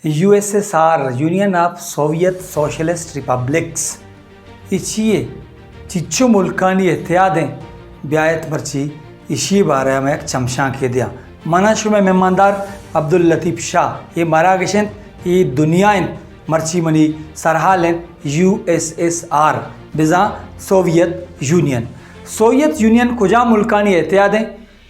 You S S R, Union of Soviet Socialist Republics, اے چی یے؟ چچو ملکانی اتحاد ایں؟ بیایت مرچی ایشی بارہ ءَ ما یک چمشانکے دیاں۔ من آں شمئے مہماندار عبداللطیف شاہ۔ اے مراگش اِنت، اے دنیا اِنت، مرچی منی سرحال اِنت یو ایس ایس آر، بزاں سوویت یونین۔ سوویت یونین کجام ملکانی اتحاد ایں؟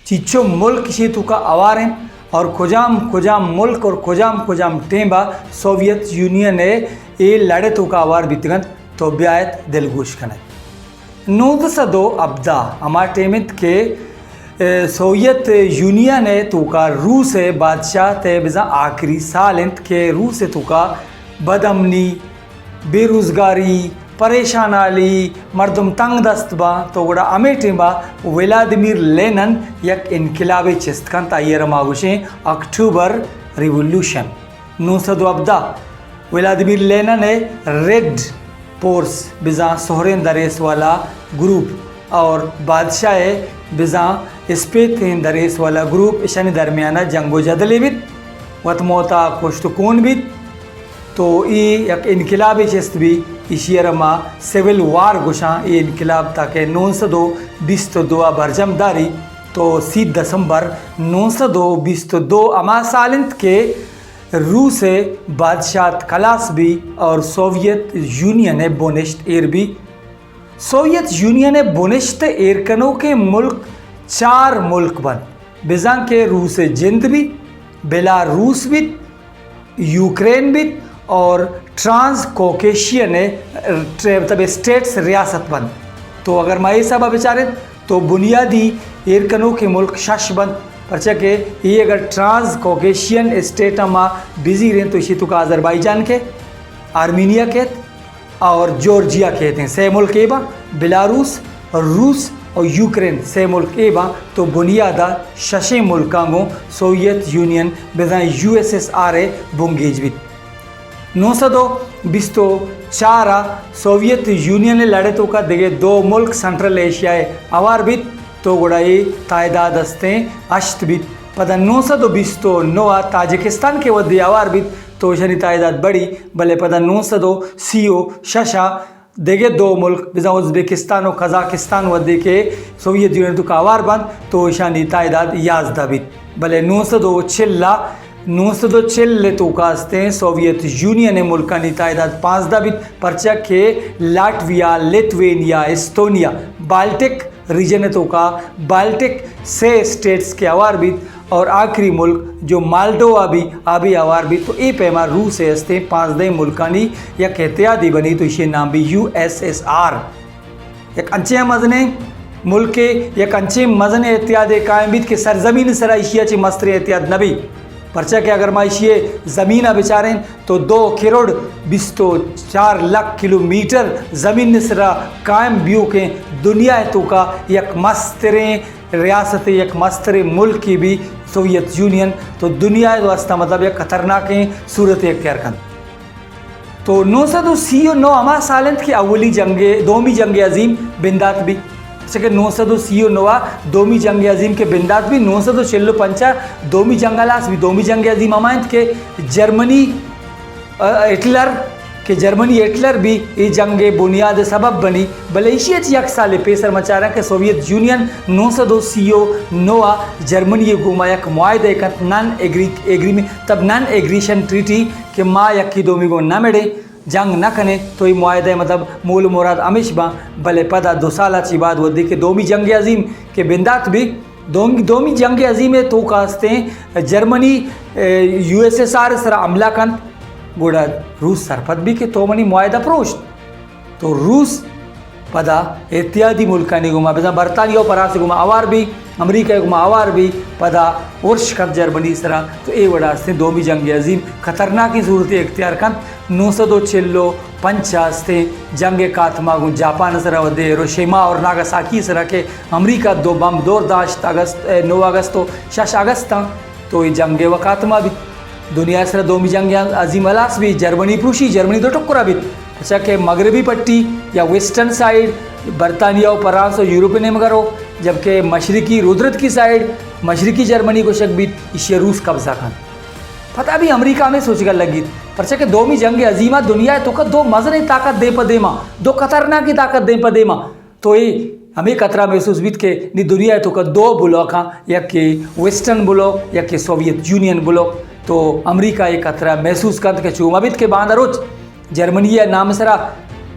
چیچو ملک ایشی توکا اوار اِنت اور کجام کجام ملک اور کجام کجام ٹیم ءَ سوویت یونین ءِ اے لڑ ءِ توکا اوار بیتگ اَنت، تو بیایت دلگوش کن ات۔ نوزدہ سد و ہبدہ ہما ٹیم اِنت کہ، اے، سوویت یونین ءِ توکا روس ءِ بادشاہت ءِ بزاں آخری سال اِنت کہ روس ءِ توکا بدامنی، بے روزگاری، پریشان حالی، مردم تنگ دست باں، تو گڑا ہمے ٹیم ءَ ولادیمیر لینن یک انقلابے چست کنت، آئی ءَ را ما گوشیں اکتوبر ریولوشن۔ نو سد و ہبدہ، ولادیمیر لینن ءِ ریڈ فورس، بزاں سہریں دریس والا گروپ، اور بادشاہ ءِ بزاں اسپیتیں دریس والا گروپ، اشانی درمیان ءَ جنگ و جدلے بیت، وت موت ءَ کشت و کون بیت۔ تو اے یک انقلابے چست بی، ایشی ءَ را ما سول وار گوشاں۔ اے انقلاب تاکہ نو سد و بیست و دو ءَ برجم داری، تو سی دسمبر نو سد و بیست و دو ہما سال اِنت کہ روس ءِ بادشاہت کلاس بی اور سوویت یونین ءِ بنشت ایر بی۔ سوویت یونین ءِ بنشت ءِ ایر کنوکیں ملک چار ملک بنت، بزاں کہ روس ءِ جند بیت، بلاروس بیت، یوکرین بیت اور ٹرانس کوکیشین ءِ، مطلب، اسٹیٹس، ریاست بنت۔ تو اگر ما اے حساب ءَ بچاریں تو بنیادی ایر کنوکیں ملک شش بنت، پرچا کہ اے اگر ٹرانس کوکیشین اسٹیٹ ءَ ما بزیریں تو ایشی توکا آذربائیجان کیت، آرمینیا کیت، اور جورجیا کیت ایں۔ سئے ملک اے باں، بلاروس، روس اور یوکرین، سئے ملک اے باں۔ تو بنیاد ءَ ششیں ملکاں گوں سوویت یونین بزاں یو ایس ایس آر ءِ بنگیج بیت۔ نو سد و بیست و چار ءَ سوویت یونین ءِ لڑ ءِ توکا دگہ دو ملک سنٹرل ایشیا ءَ اوار بیت، تو گڑا اے تعداد استیں ہشت بیت۔ پدا نو سد و بیست و نو ءَ تاجکستان کہ وھدے اوار بیت، تو ایشانی تعداد بڑی، بلے پدا نو سد و سی و شش ءَ دگہ دو ملک، بزاں ازبکستان و قزاقستان، وھدے کہ سوویت یونین توکا اوار بنت، تو ایشانی تعداد یازدہ بیت۔ بلے نو سد و چل ءَ، نو سد و چل ءِ توکا استیں سوویت یونین ءِ ملکانی تعداد پانزدہ بیت، پرچا کہ لاٹویا، لتوینیا، استونیا، بالٹک ریجن ءِ توکا بالٹک سئے اسٹیٹس کہ اوار بیت اور آخری ملک جو مالڈووا بی، آ بی اوار بیت، تو اے پیما روس ءِ استیں پانزدہیں ملکانی یک اتحادے بنی، تو ایشی نام بی یو ایس ایس آر۔ یک انچیں مزنیں ملکے، یک انچیں مزنیں اتحادے قائم بیت کہ سرزمین ءِ سرا ایشی ءَ چہ مستریں اتحاد نہ بی، پرچا کہ اگر ما ایشی ءِ زمین ءَ بچاریں تو دو کروڑ بیست و چار لکھ کلومیٹر زمین ءِ سرا قائم بیوکیں دنیا ءِ توکا یک مستریں ریاستے، یک مستریں ملکے بی سوویت یونین، تو دنیا ءِ واسطہ، مطلب، یک خطرناکیں صورتے اختیار کنت۔ تو نو سد و سی و نو ہما سال اِنت کہ اولی جنگ، دومی جنگ عظیم بندات بی۔ چہ کہ نو سد و سی و نو ءَ دومی جنگ عظیم کہ بندات بی، نو سد و چل و پنچ ءَ دومی جنگ ہلاس بی۔ دومی جنگ عظیم ہما اِنت کہ جرمنی، ا، ہٹلر، کہ جرمنی ہٹلر بی اے جنگ ءِ بنیاد ءِ سبب بنی۔ بلے ایشی ءَ چہ یک سالے پیسر ما چاراں کہ سوویت یونین نو سد و سی و نو ءَ جرمنی ءِ گوما یک معاہدہ کنت، نان ایگری-، ایگریمنٹ، تب نان ایگریشن ٹریٹی، کہ ما یکے دومی گوں نہ مڑیں، جنگ نہ کنیں، تو اے معاہدہ ءِ مطلب مول و مراد ہمیش باں۔ بلے پدا دو سال ءَ چہ بعد وھدے کہ دومی جنگ عظیم کہ بندات بی، دومی، دومی جنگ عظیم ءِ توکا استیں جرمنی، اے، یو ایس ایس آر ءِ سرا حملہ کنت، گڑا روس سرپد بی کہ تو منی معاہدہ پروشت۔ تو روس پدا اتحادی ملکانی گوما، بزاں برطانیہ و فرانس گوما اوار بی، امریکہ گوما اوار بی، پدا ارش کنت جرمنی سرا۔ تو اے وڑا استیں دومی جنگ عظیم خطرناکیں صورتے اختیار کنت۔ نو سد و چل و پنچ ءَ استیں جنگ خاتمہ گوں جاپان سرا، وھدے ہیروشیما اور ناگاساکی سرا کہ امریکہ دو بمب دور داشت، اگست، اے، نو اگست و شش اگست آں۔ تو اے جنگ ءِ و خاتمہ بیت۔ دنیا ءِ سرا دومی جنگ عظیم ہلاس بیت، جرمنی پروشی، جرمنی دو ٹکرا بیت، پرچا کہ مغربی پٹی یا ویسٹرن سائیڈ برطانیہ و فرانس و یورپ ءِ نیمگ ءَ رو، جبکہ مشرقی، رودرتکی سائیڈ، مشرقی جرمنی گوشگ بیت، ایشی ءَ روس قبضہ کنت۔ پدا بھی امریکہ ہمے سوچگا لگیت، پرچا کہ دومی جنگ عظیمہ دنیا ءِ توکا دو مزنیں طاقت دیم پہ دیما، دو خطرناکیں طاقت دیم پہ دیما۔ تو اے ہمے خطرہ محسوس بیت کہ نی دنیا ءِ توکا دو بلاکاں، یکے ویسٹرن بلاک، یکے سوویت یونین بلاک۔ تو امریکہ اے خطرہ محسوس کنت کہ چو مہ بیت کہ باندا روچ جرمنی ءِ نام سرا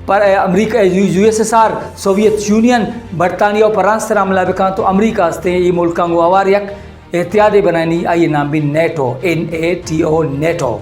پر امریکہ، U, U S S R, Soviet Union, برطانیہ و فرانس سرا حملہ بکن تو امریکہ استیں اے ملکاں گوں ہوار یک اتحادے بنائینی، آئی نام بی NATO, N A T O, NATO.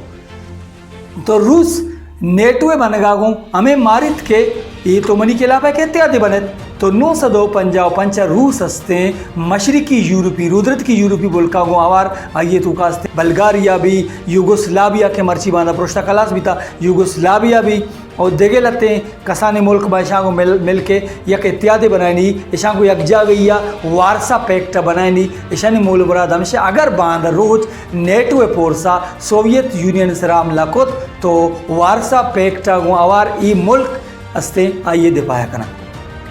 تو روس نیٹو ءِ بنگا گوں ہمے ماریت کہ اے تو منی خلاف ءَ کہ اتحادے بنت۔ تو نو سد و پنجاہ و پنچ ءَ روس استیں مشرقی یورپی، رودرتکی یورپی ملکاں گوں ہوار، آئی توکا استیں بلگاریا بھی، یوگوسلاویا کہ مرچی باندا پرشتا خلاص بیتا، یوگوسلاویا بھی، اور دگہ لتیں کسانیں ملک با اشاں گوں مل، مل کے یک اتحادے بنائینی، اشاں گوں یک جاگہی ءَ وارسا پیکٹ بنائینی۔ اشانی مول مراد ہمیش اگر باندا روچ نیٹو ءِ پورسا سوویت یونین سرا حملہ کت تو وارسا پیکٹ گوں ہوار ای ملک استیں آئی دفاع کناں۔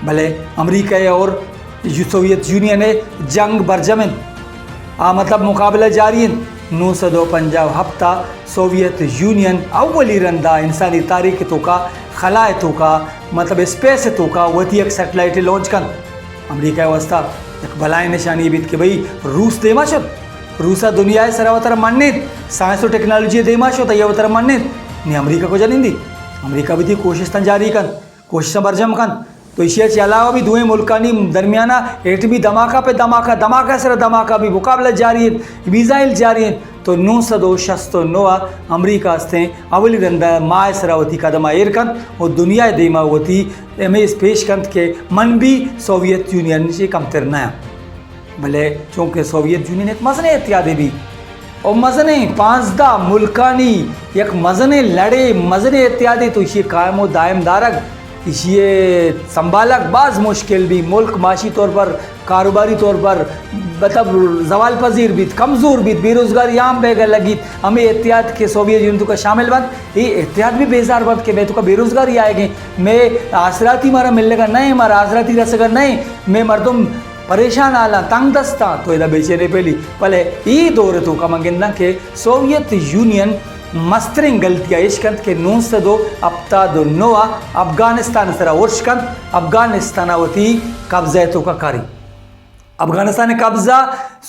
بلے امریکہ اور یو، سوویت یونین ءِ جنگ برجم انت۔ آ مطلب مقابلہ جاری انت۔ نو سد و پنجاہ و ہپت ءَ سوویت یونین اولی رندا انسانی تاریخ ءِ توکا خلا ءِ توکا، مطلب اسپیس ءِ توکا وتی یک سیٹلائٹ لانچ کنت۔ امریکہ ءِ واسطہ یک بلائیں نشانی بیت کہ بھئی روس دیما شت۔ روس ءَ دنیا ءِ سرا وترا منیت، سائنس و ٹیکنالوجی دیما شت، آئی وترا منیت۔ نی امریکہ کجا نندی؟ امریکہ وتی کوششتاں جاری کنت، کوششاں برجم کنت۔ تو ایشی ءَ چہ علاوہ بھی دوئیں ملکانی درمیانا ایٹمی دھماکہ پہ دھماکہ، دھماکہ سر دھماکہ بھی مقابلہ جاری انت، میزائل جاری انت۔ تو نو سد و شست و نو ءَ امریکہ استیں اولی رندا ماہ ءِ سرا وتی قدم ءَ ایر کنت و دنیا ءِ دیما وتی امیج پیش کنت کہ من بھی سوویت یونین چہ کمتر نہ آں۔ بلے چونکہ سوویت یونین یک مزنیں اتحادے بی، او مزنیں پانزدہ ملکانی یک مزنیں لڑے، مزنیں اتحادے، تو ایشی قائم و دائم دارگ، ایشی سنبھالگ باز مشکل بی۔ ملک معاشی طور پر، کاروباری طور پر، مطلب زوال پذیر بیت، کمزور بیت، بے روزگاری عام بیگا لگیت۔ ہمے اتحاد کہ سوویت یونین توکا شامل بنت، اے اتحاد بھی بیزار بنت کہ مئے توکا بے روزگاری آئیگیں، مئے آسراتی مارا ملگا نئیں، مارا آسراتی رسگا نئیں، مئے مردم پریشان حالاں، تنگ دستاں، تو ادا بے چینے پہلی۔ بلے ای دور توکا من گنداں کہ سوویت یونین مستریں غلطی ءَ اش کنت کہ نو سد و ہپتاد و نو ءَ افغانستان سرا ارش کنت، افغانستان ءَ وتی قبضہ توکا کاری۔ افغانستان قبضہ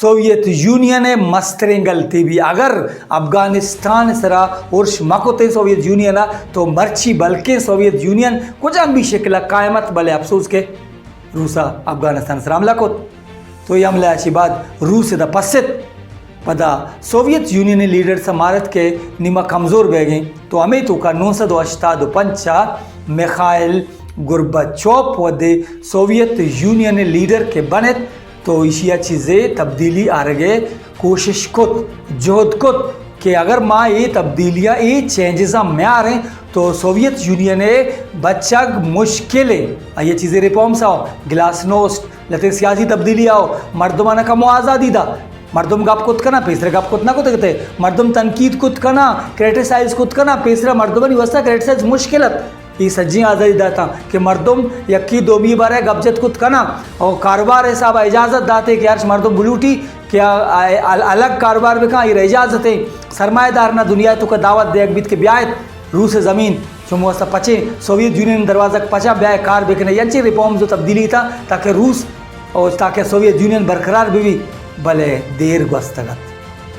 سوویت یونین ءِ مستریں غلطی بی۔ اگر افغانستان سرا ارش مکتیں سوویت یونین ءَ تو مرچی بلکیں سوویت یونین کجام بھی شکل ءَ قائم ات، بلے افسوس کہ روس ءَ افغانستان سرا حملہ کت۔ تو اے حملہ ءَ چہ بعد روس ادا پست۔ پدا سوویت یونین ءِ لیڈرز ءَ مارت کہ نی ما کمزور بیگیں۔ تو ہمے توکا نو سد و ہشتاد و پنچ ءَ میخائل گورباچوف وھدے سوویت یونین ءِ لیڈر کہ بنت، تو ایشی ءَ چیزے تبدیلی آرگ ءِ کوشش کت، جہد کت کہ اگر ما اے تبدیلیاں، اے چینجزاں میاریں تو سوویت یونین ءِ بچگ مشکل انت۔ آئی ءَ چیزے ریفارمز آؤ، گلاسنوست، لہتیں سیاسی تبدیلی آؤ، مردماں کمو آزادی دا۔ مردم گپ کت کناں، پیسر گپ کت نہ کت کتے۔ مردم تنقید کت کناں، کرٹیسائز کت کناں، پیسرا مردمانی واسطہ کرٹیسائز مشکل ات۔ اے سجیں آزادی داتاں کہ مردم یکی دومی بارے گپ جت کت کناں اور کاروبار حساب اجازت داتے کہ ہرچ مردم بلوٹی کہ آ، آ، ال-، الگ کاروبار بکاں، اے اجازت ہے۔ سرمایہ دار نہ دنیا توکا دعوت دیگ بیت کہ بیایت روس زمین چمو واسطہ پچیں، سوویت یونین دروازگ پچاں، بیائے کار بکنے۔ انچیں ریفارمز و تبدیلی تا تاکہ روس اور تاکہ سوویت یونین برقرار بہ بی، بلے دیر گوستگ ات۔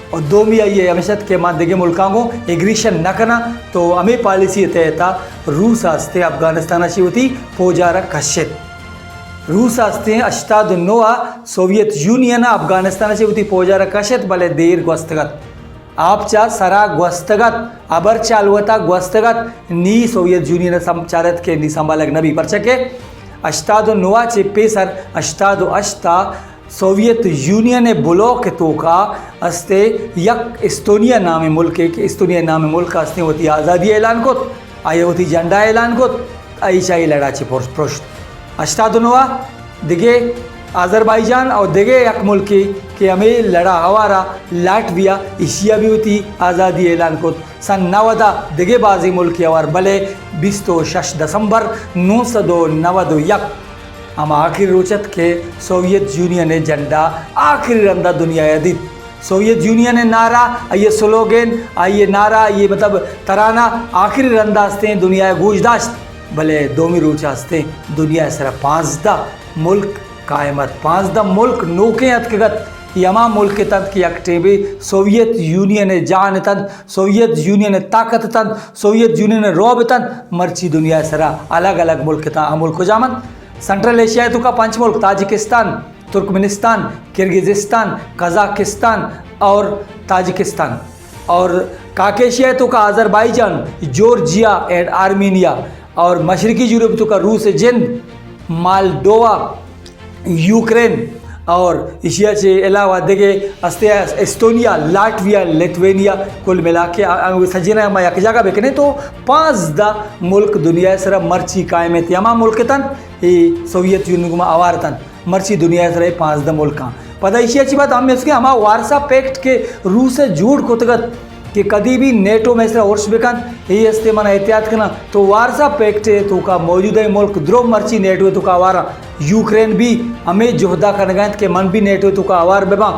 اور دومی آئی ءِ ہمیش ات کہ ما دگہ ملکاں گوں ایگریشن نہ کناں، تو ہمے پالیسی ءِ تحت ءَ روس ءَ استیں افغانستان ءَ چہ وتی پوجا را کشت۔ روس ءَ استیں ہشتاد و نو ءَ سوویت یونین ءَ افغانستان ءَ چہ وتی پوجا را کشت، بلے دیر گوستگ ات۔ آپ چہ سرا گوستگ ات، ہبر چہ الوت ءَ گوستگ ات، نی سوویت یونین ءَ سم-، چارت کہ نی سنبھالگ نہ بی، پرچا کہ ہشتاد و نو ءَ چہ پیسر ہشتاد و ہشت ءَ سوویت یونین ءِ بلاک ءِ توکا استے یک استونیا نامیں ملکے کہ استونیا نامیں ملک ءَ استیں وتی آزادی ءِ اعلان کت، آئی ءَ وتی جھنڈا ءِ اعلان کت، آئی چہ اے لڑا چہ پرش-، پرشت۔ ہشتاد و نو ءَ دگہ آذربائیجان اور دگہ یک ملکے کہ ہمے لڑا ہوارا، لاٹویا، ایشی ءَ بھی وتی آزادی ءِ اعلان کت۔ سن نود ءَ دگہ بازیں ملکے ہوار، بلے بیست و شش دسمبر نو سد و نود و یک ہما آخری روچ ات کہ سوویت یونین ءِ جھنڈا آخری رندا دنیا ءَ دیت۔ سوویت یونین ءِ نعرہ، آئی ءِ سلوگن، آئی ءِ نعرہ، آئی ءِ مطلب ترانہ آخری رندا استیں دنیا ءَ گوش داشت، بلے دومی روچ ءَ استیں دنیا ءِ سرا پانزدہ ملک قائم ات، پانزدہ ملک نوکیں اتکگ ات۔ اے ہما ملک اتنت کہ یک ٹیمے سوویت یونین ءِ جان اتنت، سوویت یونین ءِ طاقت اتنت، سوویت یونین ءِ رعب اتنت، مرچی دنیا ءِ سرا الگ الگ ملک اتاں۔ آ ملک کجام انت؟ سنٹرل ایشیا ءِ توکا پنچ ملک، تاجکستان، ترکمنستان، کرغزستان، قزاقستان اور تاجکستان، اور کاکیشیا ءِ توکا آذربائیجان، جورجیا اینڈ آرمینیا، اور مشرقی یورپ ءِ توکا روس ءِ جند، مالڈووا، یوکرین، اور ایشی ءَ چہ علاوہ دگہ استے استونیا، لاٹویا، لتوینیا، کل ملا کے آ، آ، سجینا ما یک جاگہ بکنیں تو پانزدہ ملک دنیا ءِ سرا مرچی قائم انت۔ ہما ملک اتنت، اے سوویت یونین گوما اوار اتنت۔ مرچی دنیا ءِ سرا اے پانزدہ ملک آں۔ پدا ایشی ءَ چہ بعد ہم است کہ ہما وارسا پیکٹ کہ روس ءَ جوڑ کتگ ات کہ کدی بھی نیٹو مئے سرا ارش بکنت، اے است من احتیاط کناں۔ تو وارسا پیکٹ ءِ توکا موجودہ ملک درو مرچی نیٹو ءِ توکا اوار آں۔ یوکرین بھی ہمے جہدا کنگا انت کہ من بھی نیٹو ءِ توکا اوار بباں،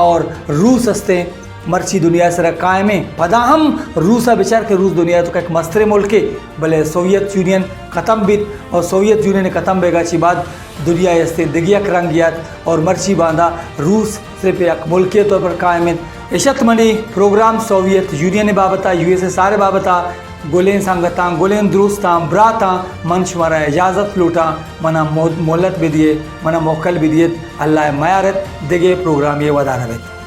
اور روس استیں مرچی دنیا ءِ سرا قائم ایں۔ پدا ہم روس ءَ بچار کہ روس دنیا ءِ توکا یک مستریں ملکے، بلے سوویت یونین ختم بیت اور سوویت یونین ختم بیگا چہ بعد دنیا ءِ استیں دگہ یک رنگے ات اور مرچی باندا روس صرف یک ملکے طور پر قائم انت۔ اش ات منی پروگرام سوویت یونین ءِ بابتا، یو ایس ایس آر ءِ بابتا۔ گلیں سنگتاں، گلیں دوستاں، براتاں، من شمارا اجازت لوٹاں، منا مو-، مہلت بدیے، منا موکل بدیت، اللہ ءِ میارت، دگہ پروگرامے ودار بیت۔